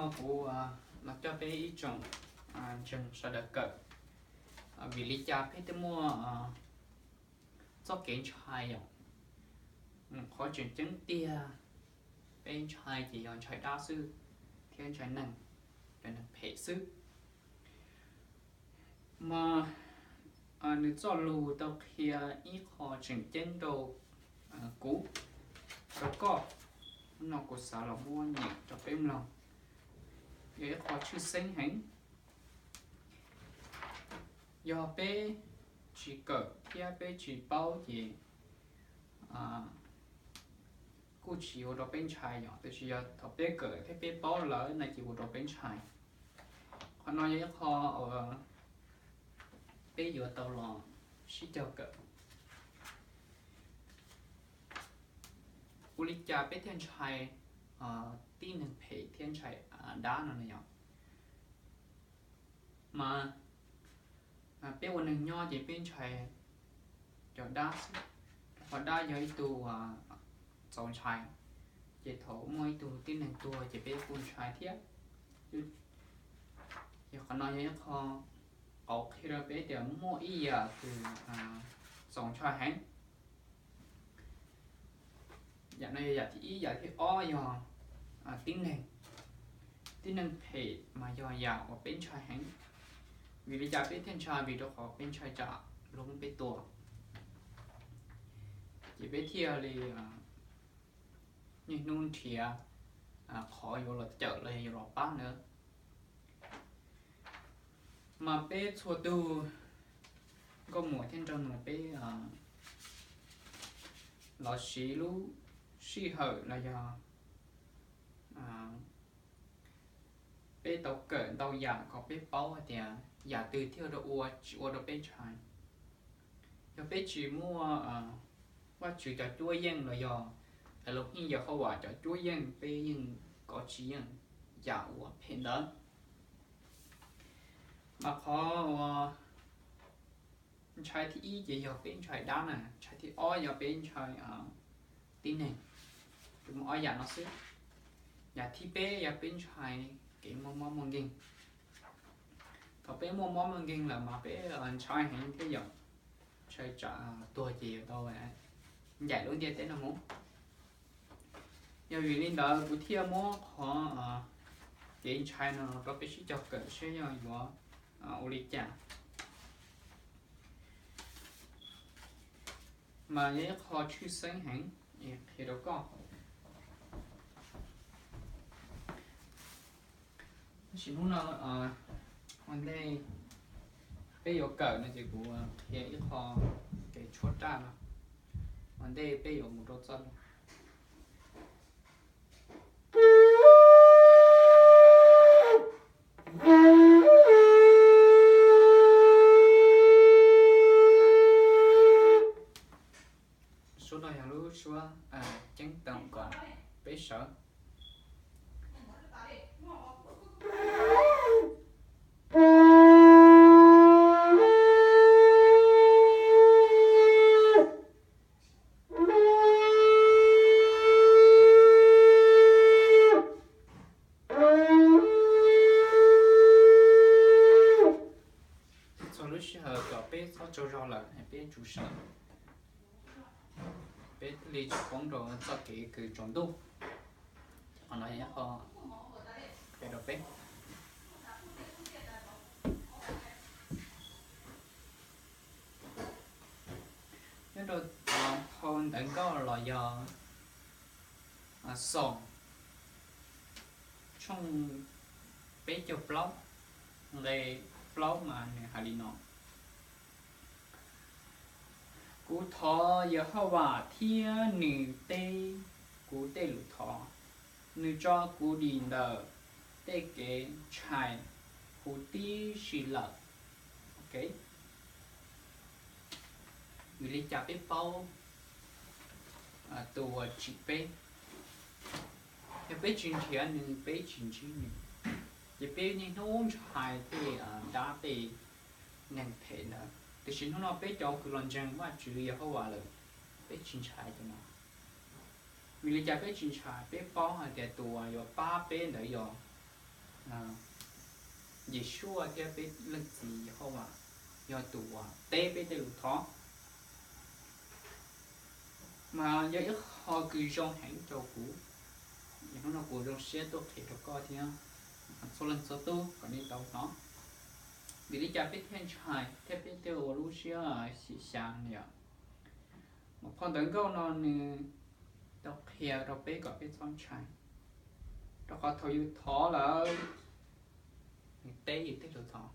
Kuv los coj peb ib tsoom ntseeg sawv daws kawm vim li cas peb thiaj muaj txoj kev ntshai yom. Qhov tseem ceeb tiag peb ntshai ces yog ntshai dab xwb thiab ntshai neeg, cov neeg phem xwb. Mas nws txoj lus tau qhia ib qho tseem ceeb rau kuv, rau koj, no kuv xav los muab nyeem rau peb mloog. Yog ib qho tshwj xeeb heev. Yog peb tsis kawm thiab peb tsis paub ces kuj tsis ua rau peb ntshai yom, tiam sis yog thaum peb kawm thiab peb paub lawm no ces ua rau peb ntshai. Qhov no yog ib qho peb yuav tau los sib cog kawm. Ua li cas peb thiaj ntshai tib neeg phem thiab ntshai dab no ne yom? Mas peb ua neeg nyob ces peb ntshai cov dab xwb, rau qhov dab yog ib tug txaus ntshai, ces thaum muaj ib tug tib neeg tuag ces peb kuj ntshai thiab. Ces qhov no yog ib qho qauv qhia rau peb tias muaj ib yam twg txaus ntshai heev. Yam no yog yam thib ib. Yam thib ob yog tib neeg, tib neeg phem mas yog yam uas peb ntshai heev. Vim li cas peb thiaj ntshai? Vim rau qhov peb ntshai tsam luag muab peb tua, ces peb thiaj li niaj hnub nrhiav qhov yuav los cawm los yog yuav los pab ntawd. Mas peb txhua tus, nkauj muam thiab nraug nus, peb los siv lub sij hawm los yog peb tau kawm ntau yam kom peb paub hais tias yam twg thiaj ua tsis ua rau peb ntshai. Yog peb tsis muaj Vajtswv cov cuab yeej los yog Elohim Yehauvas cov cuab yeej, peb yeej kov tsis yeej yam uas phem ntawd. Mas qhov uas ntshai thib ib ces yog peb ntshai dab na, ntshai thib ob yog peb ntshai tib neeg. Ces muaj ob yam no xwb. Yam thib peb yog peb ntshai kev muaj mob muaj nkeeg. Thaum peb muaj mob muaj nkeeg lawm mas peb ntshai heev thiab yom, ntshai tsam tuag ces yuav tau ncaim lub ntiaj teb no mus. Yog vim li ntawd kuv thiaj muab qhov kev ntshai no rau peb sib cog kawm seb yog yuav ua li cas. Mas yog ib qho tshwj xeeb heev, qhia rau koj. Tab sis hnub no ua ntej peb yuav kawm no ces kuv qhia ib qho kev tshuab raj no, ua ntej peb yuav mus rau txoj lus. Suab no yog lub suab ceeb toom kom peb sawv. Txhua lub sij hawm kom peb txhob tsaug zog lawm es peb tsum sawv, peb thiaj li tsis poob rau txoj kev kws tsaus ntuj. Qhov no yog qhov qhia rau peb. Nyob rau phau Ntawv Nkauj los yog Xoom tshooj peb caug plaub nqe plaub mas nws hais li no: Kuv thov Yehauvas thiab nws teb kuv tej lus thov, nws tso kuv dim ntawm tej kev ntshai huv tib si lawm. Vim li cas peb paub tus uas tsim peb? Yog peb tsis nrhiav nws, peb tsis ntsib nws, ces peb niaj hnub ntshai tej dab tej neeg phem ntawd. Tiam sis hnub no peb cov kws los ntseeg Vajtswv Yehauvas lawm, peb tsis ntshai cov no. Vim li cas peb tsis ntshai? Peb paub hais tias tus uas yuav pab peb ntawd yog Yeshua thiab peb leej txiv Yehauvas yog tus uas teb peb tej lus thov. Mas yog ib qho kws zoo heev rau kuv, hnub no kuv zoo siab tuaj qhia rau koj thiab txhua leej txhua tub kom nej tau hnov. Vim li cas peb thiaj ntshai thiab peb thiaj ua lub siab xyem xyav no yom? Mas phau ntawv nkauj no nws tau qhia rau peb kom peb txhob ntshai, rau qhov thaum yus thov lawm nws teb yus tej lus thov.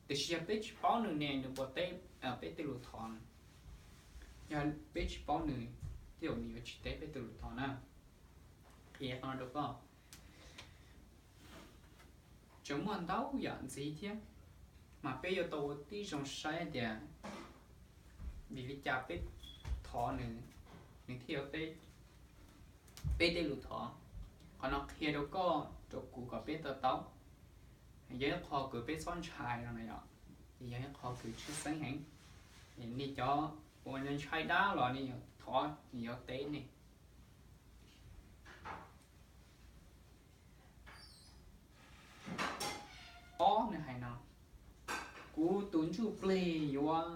Tiam sis yog peb tsis paub nws ne, nws puas teb peb tej lus thov? Yog peb tsis paub nws, tej zaum nws yuav tsis teb peb tej lus thov na. Qhia qhov no rau koj. Tseem muaj ntau yam ntxiv thiab, mas peb yuav tau ua tib zoo saib tias vim li cas peb thov nws, nws thiaj yuav teb peb tej lus thov. Qhov no qhia rau koj rau kuv kom peb to taub, yog ib qho kws peb txhob ntshai no na yom. Ces yog ib qho kws tshwj xeeb heev. Nej cov uas ntshai dab los nej thov nws yuav teb nej. Ob, nws hais no, kuv tus ntsuj plig yuav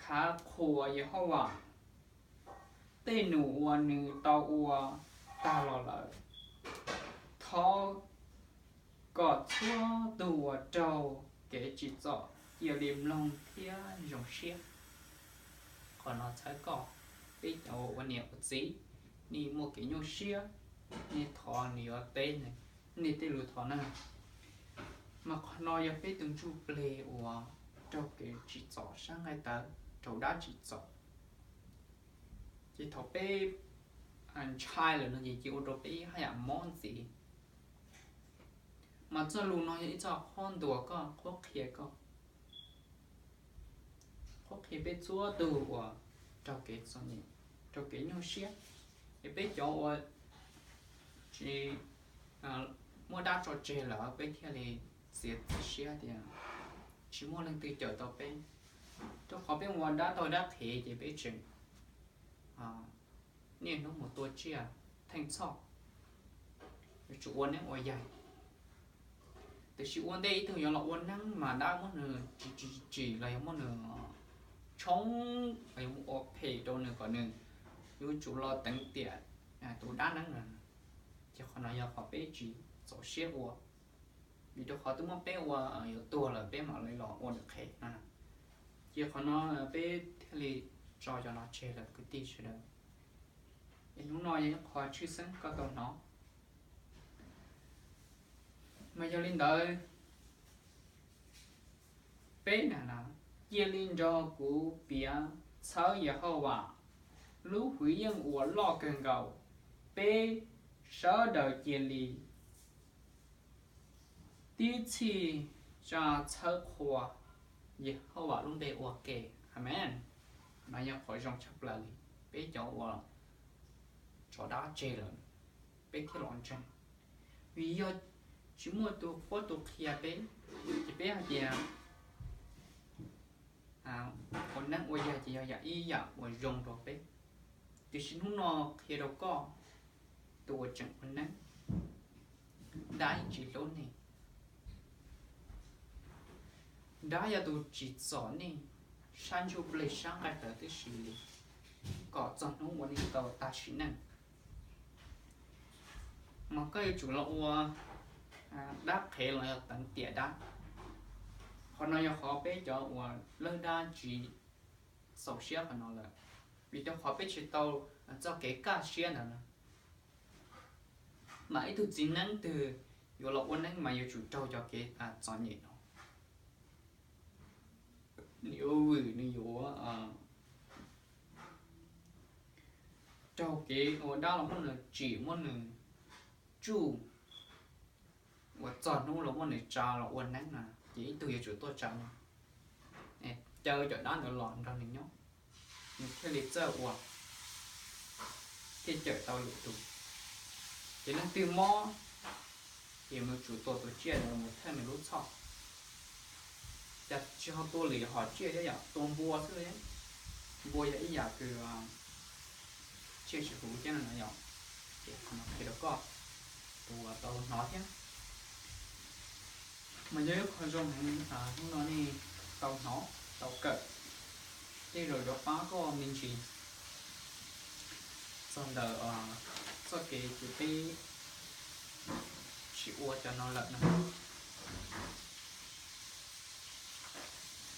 khav qhuas Yehauvas tej num uas nws tau ua tag los lawm. Thov kom txhua tus uas raug kev tsim txom cia li mloog thiab zoo siab. Qhov no txhawb koj, peb cov ua niam ua txiv, nej muaj kev nyuaj siab, nej thov nws yuav teb nej tej lus thov na. Mas qhov no yog peb tus ntsuj plig uas raug kev tsim txom sab nqaij tawv, raug dab tsim txom. Ces thaum peb ntshai lawm no ces cia ua rau peb haj yam mob ntxiv. Mas txoj lus no yog ib txoj qhuab ntuas koj, qhuab qhia koj, qhuab qhia peb txhua tus uas raug kev txom nyem, raug kev nyuaj siab. Es peb cov uas tsis muaj dab tso tseg lawm peb thiaj li txiav txim siab tias tsis muaj leej twg cawm tau peb, rau qhov peb ua dab taug dab qhev ces peb tseem niaj hnub mus tua tsiaj theej txhoj, yuav tsum ua neeb ua yaig. Tiam sis ua ntej ib tug yuav los ua neeb mas dab muab nws tsis tsis tsis los yog muab nws tshoob los yog mus ua phem rau nws kom nws yuav tsum los teev tiam tus dab neeb no. Ces qhov no yog qhov peb tsis txaus siab ua, vim rau qhov twb muab peb ua yuav tuag lawm peb mam li los ua nws qhev no. Ces qhov no peb thiaj li tso cov no tseg lawm kwv tij sawv daws. Es hnub no yog ib qho tshwj xeeb koj tau hnov. Mas yog li ntawd, peb na, cia li nrog kuv piav txhawb Yehauvas lub hwv yeej uas loj kawg nkaus. Peb sawv daws cia li tib txhij tsa txhawb qhua Yehauvas lub npe ua ke. Amees. No yog qhov zoo tshaj plaws li. Peb cov uas tso dab tseg lawm, peb thiaj los ntseeg. Vim yog tsis muaj tus qhuab tus qhia peb, ces peb hais tias ua neeb ua yaig ces yog yam ib yam uas zoo rau peb. Tiam sis hnub no qhia rau koj, tus uas tseem ua neeb, dab yeej tsis hlub nej. Dab yog tus tsim txom nej sab ntsuj plig sab nqaij tawv tib si li, kom txog hnub uas nej tau tag sim neej. Mas koj yuav tsum los ua dab qhev los yog teev tiam dab. Qhov no yog qhov peb cov uas lawb dab tsis txaus siab qhov no lawm, vim rau qhov peb tsis tau txoj kev kaj siab ntawd na. Mas ib tug txiv neeb twg yuav los ua neeb mas yuav tsum raug cov kev txom nyem no. Nws yuav vwm, nws yuav raug kev ua dab los muab nws tsim, muab nws tsuj, uas txog hnub los muab nws tsa los ua neeb na, ces ib tug yuav tsum tuaj tsa no, caw cov dab ntawd los nrog nws nyob, nws thiaj li txawj ua, thiaj cawm tau lwm tus. Ces leej twg mob, ces mus tsum tua tus tsiaj ntawd los mus theej nws lub txhoj. Cas tsis ho tua lwm hom tsiaj thiab yom, tua npua xwb li. Npua yog ib yam kws tsiaj tsis huv thiab no yom. Ces qhov no qhia rau koj, tus uas tau hnov thiab. Mas yog ib qho zoo heev hnub no nej tau hnov tau kawm, tej zaum yuav pab koj me ntsis txog ntawm txoj kev uas peb tsis ua cov no lawm no.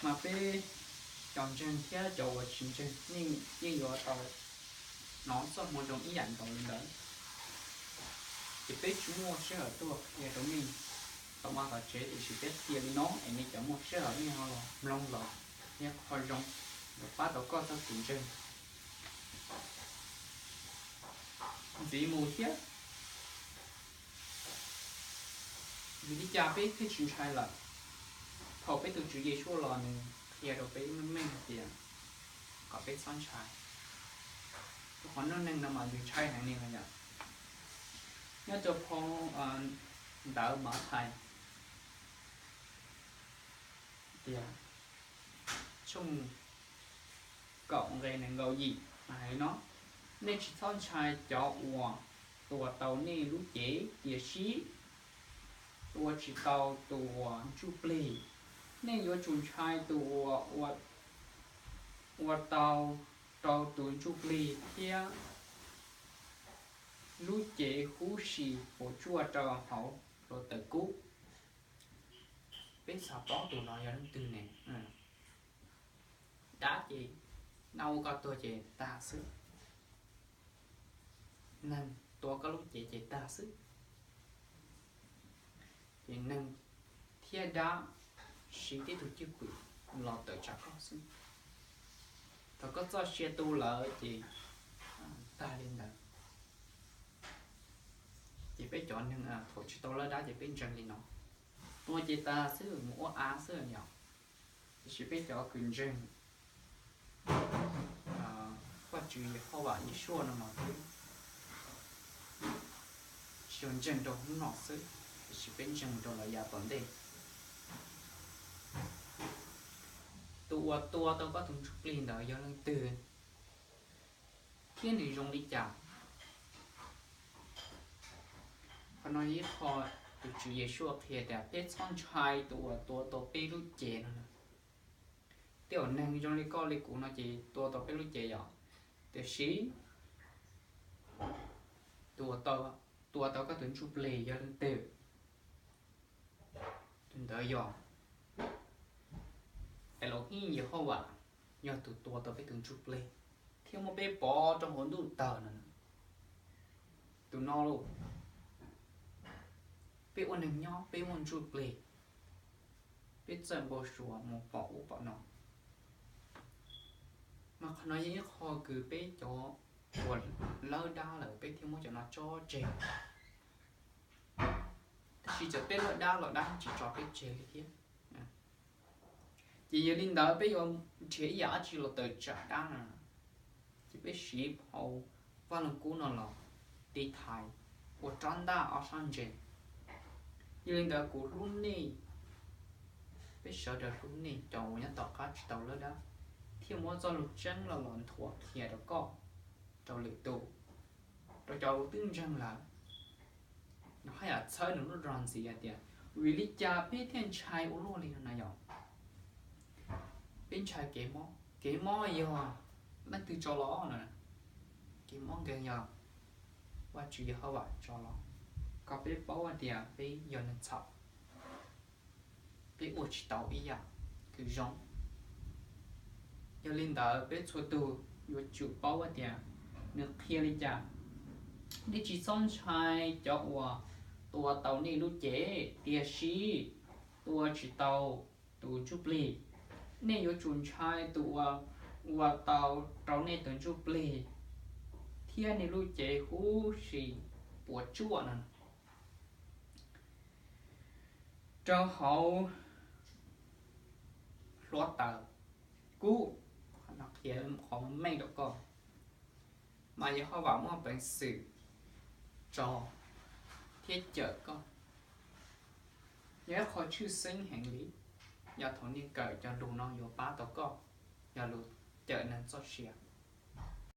Mas peb cov ntseeg thiab cov uas tsis ntseeg nej yeej yuav tau hnov txoj moo zoo ib yam nkaus li ntawd. Ces peb tsis muaj sij hawm tuaj qhia rau nej tom vaj tom tsev, tiam sis peb qhia li no es nej cov muaj sij hawm nej ho los mloog los yog qho zoo, yuav pab tau koj txoj kev ntseeg ntxiv mus thiab. Vim li cas peb thiaj tsis ntshai lawm? Thaum peb tus Tswv Yeshua los nws qhia rau peb meej meej hais tias kom peb txhob ntshai. Qhov neej no mas yus ntshai heev li no yom. Nyob rau phau ntawv Mathais tias tshooj kaum nqe nees nkaum yim hais li no: Nej tsis txhob ntshai cov uas tua tau nej lub cev, tiam sis tua tsis tau tus uas ntsuj plig. Nej yuav tsum ntshai tus uas ua tau rau tus ntsuj plig thiab lub cev huv si puas tsuaj rau hauv hluav taws kub. Peb xav paub tus no yog leej twg ne? Dab ces, dab ua koj tuag ces tag xwb. Neeg tua koj lub cev ces tag xwb. Ces neeg thiab dab siv tib tug cwj pwm los tawm tsam koj xwb. Thaum koj txoj sia tu lawm ces tag li ntawd. Ces peb cov neeg thaum tsis tau lawb dab ces peb ntseeg li no, tua ces tag xwb, mus ua av xwb yom. Tiam sis peb cov kws ntseeg Vajtswv Yehauj Vam Yeshua no mas peb tsis yog ntseeg rau hnub no xwb, tiam sis peb ntseeg mus rau lawv yav tom ntej. Tus uas tua tau koj tus ntsuj plig ntawd yog leej twg thiab nws zoo li cas? Qhov no ib qho tus Tswv Yeshua qhia tias peb txhob ntshai tus uas tua tau peb lub cev no. Tej zaum neeg zoo li koj li kuv no ces tua tau peb lub cev yom, tiam sis tus uas tua tau koj tus ntsuj plig yog leej twg? Tus ntawd yog Elohim Yehauj Vam, yog tus tua tau peb tus ntsuj plig thiab muab peb pov rau hauv ntuj tawg no. Tus no lauj, peb ua neeg nyob peb muaj ntsuj plig, peb txawj npau suav mus pom ub pom no. Mas qhov no yog ib qho kws peb cov uas lawb dab lawm peb thiaj muab cov no tso tseg. Tab sis cov peb lawb dab los dab tsis tso peb tseg li thiab. Ces yog li ntawd peb yuav nrhiav ib yam dab tsi los tawm tsam dab no, ces peb siv phau Vaj Lug Kub no los tiv thaiv ua rab ntaj ob sab ntse. Yog li ntawd kuv hlub nej, peb sawv daws hlub nej cov uas nyob tom qab tsis tau lawb dab, thiaj muab txoj lus tseeb los los nthuav qhia rau koj, rau lwm tus, rau cov uas twb ntseeg lawm. Nws haj yam txhawb nws lub zog ntxiv hais tias vim li cas peb thiaj ntshai ua luaj li no na yom. Peb ntshai kev mob, kev mob yog leej twg tso los no? Kev mob nkeeg yog Vajtswv Yehauj Vam tso los, kom peb paub hais tias peb yog neeg txhaum, peb ua tsis tau ib yam kws zoo. Yog li ntawd peb txhua tus yuav tsum paub hais tias nws qhia li cas: Nej tsis txhob ntshai cov uas tua tau nej lub cev, tiam sis tua tsis tau tus ntsuj plig. Nej yuav tsum ntshai tus uas ua tau rau nej tus ntsuj plig thiab nej lub cev huv si puas tsuaj no. Rau hauv hluav taws kub, qhov meej rau koj, mas Yehauj Vam muaj peev xwm tso thiab cawm koj. Yog ib qho tshwj xeeb heev li, yog thaum nej kawm cov lus no yuav pab tau koj, yog lus cawm neeg txoj sia.